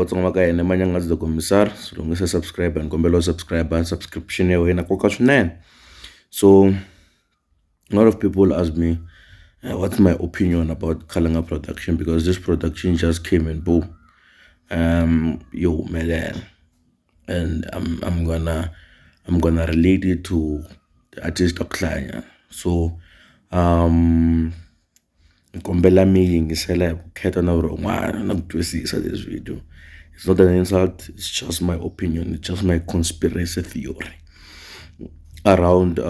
Vatsonga va ka hina Manyangadzi the Commissar. So loko u nga se subscribe ni kombela u subscribe subscription ya wena nkoka swinene. So a lot of people ask me what's my opinion about Khalanga production, because this production just came and boom, yi humelela, and I'm gonna relate it to the artist ta ku hlayanyana. So ni kombela mi yingisela hi vukheta na vurhon'wana na ku twisisa this video. It's not an insult, it's just my opinion, it's just my conspiracy theory around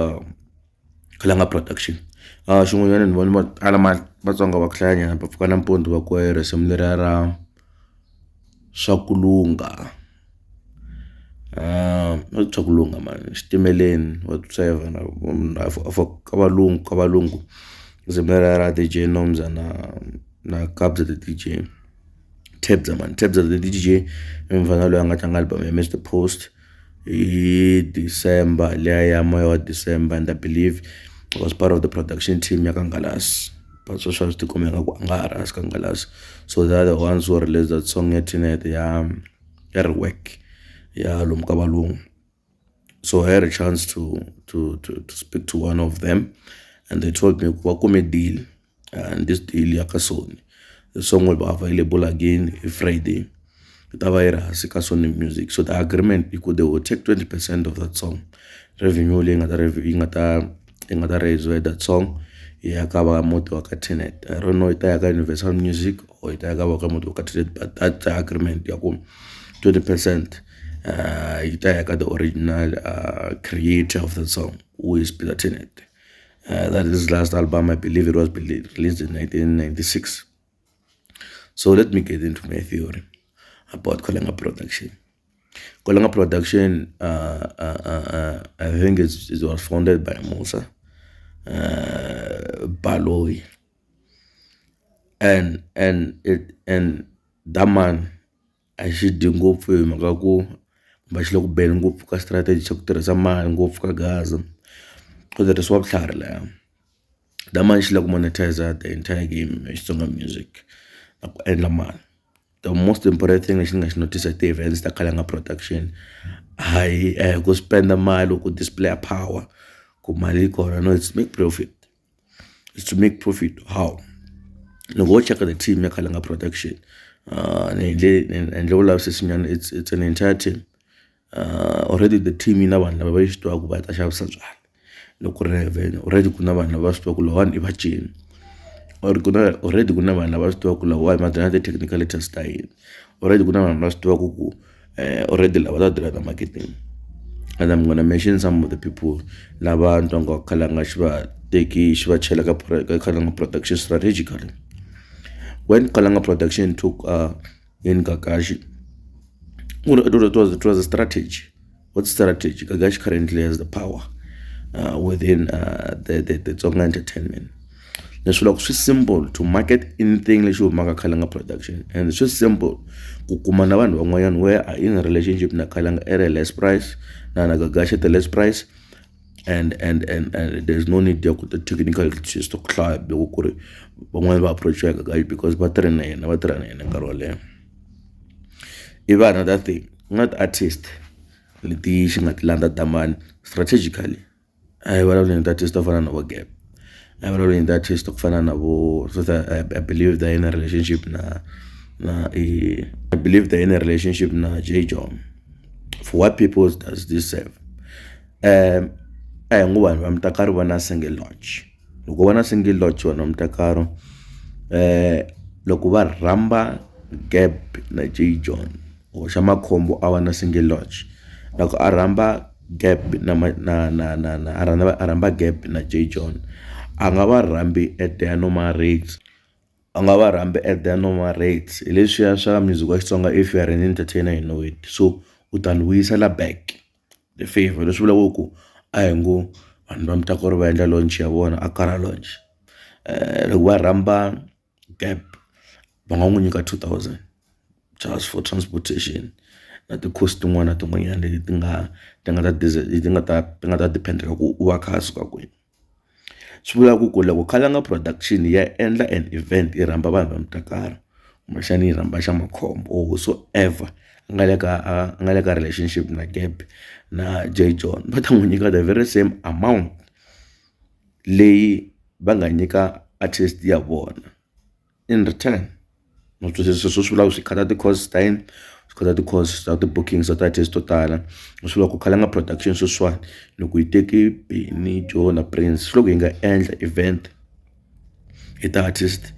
Khalanga production. Xin'wanyana ni vona va tala Vatsonga va ku hlayanyana va pfuka nampundzu va ku risimu leriya ra swa ku lungha, not swa ku lungha mani, xitimeleni, whatsoever, for ka valungu, ka valungu, risimu leriya ra DJ Nomza na Kabza the DJ, Tebza man, Tebza the DJ i mufana loyi a nga tlanga album ya Mr Post hi December liya ya moya wa December, and I believe was part of the production team ya ka Ngalas, but sweswi a swi tikomba ingaku a nga ha ri hansi ka Ngalas. So they are the ones who released that song ya Tenet ya rework ya lomu ka valungu. So I had a chance to speak to one of them, and they told me ku va kume deal, and this deal ya ka Sony, the song will be available again hi Friday, yi ta va yi ri hansi ka Sony Music. So the agreement i ku they will take 20% of that song revenue leyi nga ta yi nga ta raise that song yi ya ka va muti wa ka Tenet. I don't know yi ta ya ka Universal Music or yi ta ya ka va ka muti wa ka Tenet, but that's the agreement ya ku 20% yi ta ya ka the original creator of the song, who is Peter Tenet. That is his last album. I believe it was released in 1996. So let me get into my theory about Khalanga production. Khalanga production, I think it was founded by Musa Baloyi, and that man a xi dyi ngopfu hi mhaka ku va xi le ku beni ngopfu ka strategy xa ku tirhisa mali ngopfu ka Gaza, ku tirhisiwa vutlhari laya. That man xi lava ku monetize the entire game ya Xitsonga music na ku endla mali. The most important thing lexi ni nga xi notice hi ti-events ta Khalanga production, hayi a hi ku spend mali ku display power ku mali yi kona. No, it's make profit, it's to make profit. How? Loko wo cheka the team ya Khalanga production, ni endle vulavisisi nyana, it's an entire team. Already the team yi na vanhu lava va yi swi tivaka ku va ta xavisa byalwa. Loko ku ri na event, already ku na vanhu lava va swi tivaka ku lawani i vacini, or ku na already ku na vanhu lava swi tivaka ku lawani va na ti-technicalities ta yini, already ku na vanhu va swi tivaka ku already lava ta tirha na marketing. And I'm gonna mention some of the people lava ndyangu wa Khalanga xi va teki xi va chela ka Khalanga production strategically. When Khalanga production took in Gagashi, it was a strategy. What strategy? Gagashi currently has the power within the Tsonga entertainment. Leswi loko swi simple to market anything lexi humaka Khalanga production, and swi simple ku kuma na vanhu van'wanyana where are in a relationship na Khalanga at a less price na Gagashi at a less price, and there's no need ya ku ti-technical glitches to ku hlaya loko ku ri van'wani va approach Gagashi because va tirhe na yena, va tirha na yena nkarhi wo leha. Ivi another thing, ku na ti-artist leti xi nga ti landza Damani strategically. A hi vulavuli hi ti-artist to fana na vo Gab, a hi vulavuli hi ti-artist to fana na vo, I believe they're in a relationship na I believe they're in a relationship na J John. For what purpose does this serve? A hi ngo vanhu va Mutakaro va na single launch. Loko va na single launch vanhu va Mutakaro, loko va rhamba Gab na J John, hoxa makhombo a va na single launch, loko a rhamba Gab na na na na na a rhamba Gab na J John, a nga va rhambi at their normal rates, a nga va rhambi at their normal rates. Hi leswiya swa music wa Xitsonga, if you are an entertainer, you know it. So u ta ni vuyisela back the favor. Leswi vulaka ku a hi ngo vanhu va Mutakaro va endla launch ya vona a Kara launch, loko va rhamba Gab va nga n'wi nyika 2000 just for transportation na ti-cost tin'wana na tin'wanyana leti ti nga ta ti nga ta depend ka ku u va a kha a suka kwini. Swi vula ku loko Khalanga production ya endla an event yi rhamba vanhu va Mutakaro, Kumbexani yi rhamba xa Makhombo or whosoever a nga le ka a nga le ka relationship na Gab na Jay John va ta n'wi nyika the very same amount leyi va nga nyika artist ya vona in return. Ma twisisa sweswo swi vula ku swi cut-a ti-cost ta yini swi cut-a ti-cost ta ti-bookings ta ti-artist to tala swi vula ku Khalanga Production sweswiwani loko yi teke Benny, Joe na Prince swi loko yi nga endla event hi ti-artist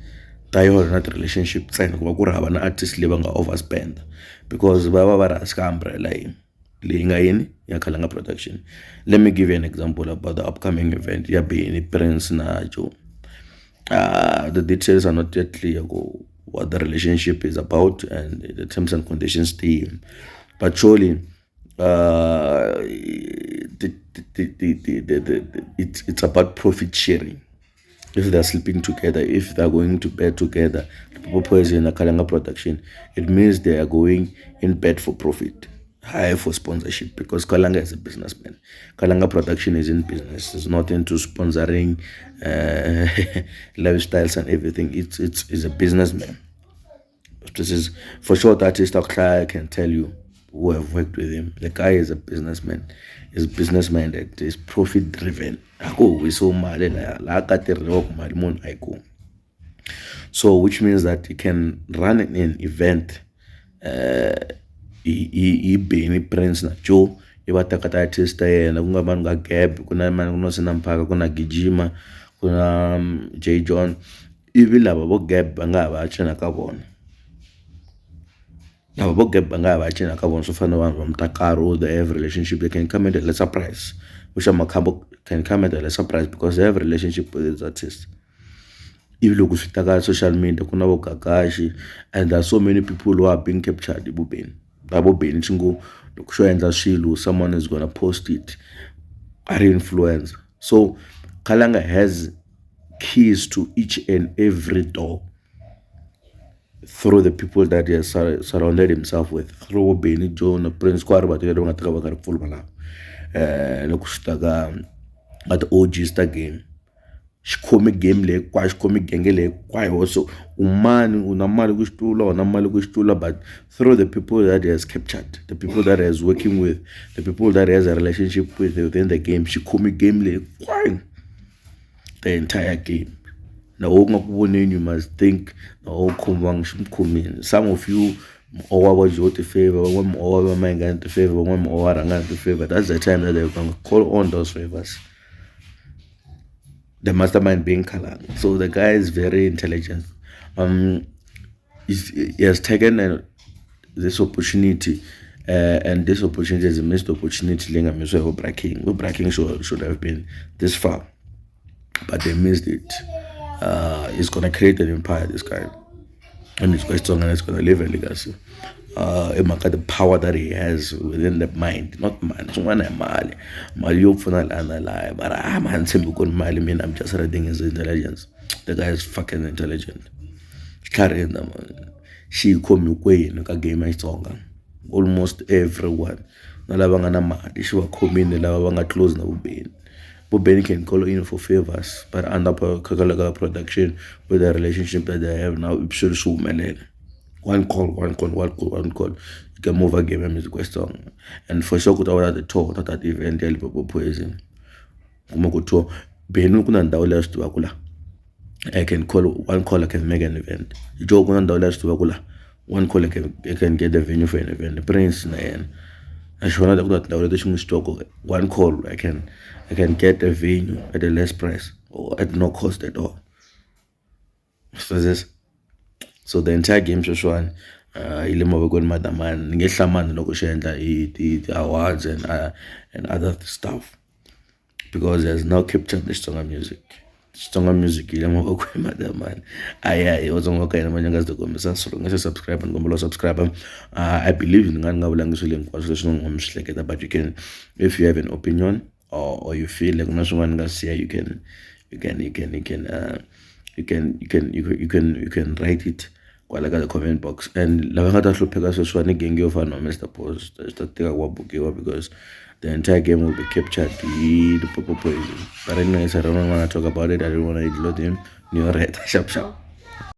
ta yona na ti-relationship ntsena ku va ku ri hava na artist leyi va nga over spend because va va va ri hansi ka umbrella yin'we leyi nga yini ya Khalanga Production. Let me give you an example about the upcoming event ya Benny, Prince na Joe. The details are not yet clear ku what the relationship is about and the terms and conditions ti but surely the, it's about profit sharing. If they're sleeping together, if they're going to bed together, Limpopo Poison na Khalanga Production, it means they are going in bed for profit, high for sponsorship, because Kalanga is a businessman. Kalanga Production is in business. It's not into sponsoring lifestyles and everything. It's a businessman. This is for sure that artist I can tell you who have worked with him. The guy is a businessman. He's business minded. He's profit driven. A ku wisiwi mali laya laha ka tirhiwaka mali munhu a yi kumi. So which means that he can run an event hi Benny, Prince na Joe i va teka ti-artist ta yena ku nga vanhu nga Gab ku na mani ku na Sina Mphaka ku na Gijima ku na Jay John ivi lava vo Gab va nga ha va ya cina ka vona lava vo Gab va nga ha va ya cina ka vona swo fana na vanhu va Mutakaro they have relationship they can come at a lesser price vo xa Makhabo can come at a lesser price because they have relationship with these artists. Ivi loko swi ta ka social media ku na vo Gagashi and there are so many people who are being captured hi vo Benny va vo Benny swi ngo loko xo endla swilo someone is gonna post it a ri influencer so Khalanga has keys to each and every door through the people that he has surrounded himself with through Benny, Joe na Prince kwari va va nga ta ka va nga ri pfuli valava loko swi ta ka ka ti-O_Gs ta game xi khome game leyi hinkwayo xi khome genge leyi hinkwayo so u mani u na mali ku xi tlula u na mali ku xi tlula but through the people that he has captured the people that he is working with the people that he has a relationship with within the game xi khome game leyi hinkwayo the entire game na wo nga ku voneni you must think na wo khomiwanga xi mi khomile some of you mi owa va Joe ti-favor van'wani mi owa va Mayengani ti-favor van'wani mi owa Rhangani ti-favor that's the time that they gonna call on those favors the mastermind being Khalanga. So the guy is very intelligent. He has taken this opportunity, and this opportunity is a missed opportunity. Leyi nga misiwa hi Bra King. Bra King should have been this far, but they missed it. He's gonna create an empire, this guy. And he's going and he's gonna leave a legacy. I mhaka the power that he has within the mind not money swin'wana hi mali mali yo pfuna laha na lahaya mara a ma ni tshembi ku ri mali mina I'm just reading his intelligence. The guy is fucking intelligent. Xitlharihini man xi hi khomi hinkwenu ka game ya Xitsonga almost everyone na lava nga na mali xi va khomile lava va nga close na vo Benny. Vo Benny can call in for favors but under Khalanga Production with the relationship that they have now swilo swi humelela one call one call one call one call you can move a game ya music wa Xitsonga and for sure ku ta va na ti-tour ta ta ti-event ya Limpopo Poison kuma ku tour Benny ku na ndhawu leyi a swi tivaka la I can call one call I can make an event Joe ku na ndhawu leyi a swi tivaka la one call I can get the venue for an event Prince na yena na xona ku na tindhawu leti xi n'wi swi tivaka one call I can get a venue at a less price or at no cost at all so this so the entire game sweswiwani yi le mavokweni ma Damani ni nge hlamali loko xi endla i ti-awards and other stuff because he has now captured the Xitsonga music. Xitsonga music yi le mavokweni ma Damani a ya hi Vatsonga va ka hina manyanga ndzi kombisa so loko nga se subscribe ni kombela u subscribe. I believe ni nga ni nga vulangi swilo hinkwaswo leswi ni nga mi swi hleketa but you can if you have an opinion or you feel like na swin'wana nga siya you can you can you can you can you can you can you can you can you can write it kwala ka the comment box and lava nga ta hlupheka sweswiwani genge yo fana na Mr Post swi ta tika ku va bukiwa because the entire game will be captured hi Limpopo Poison but anyways I don't want to talk about it. I don't want to include him ni yo rheta sharp sharp.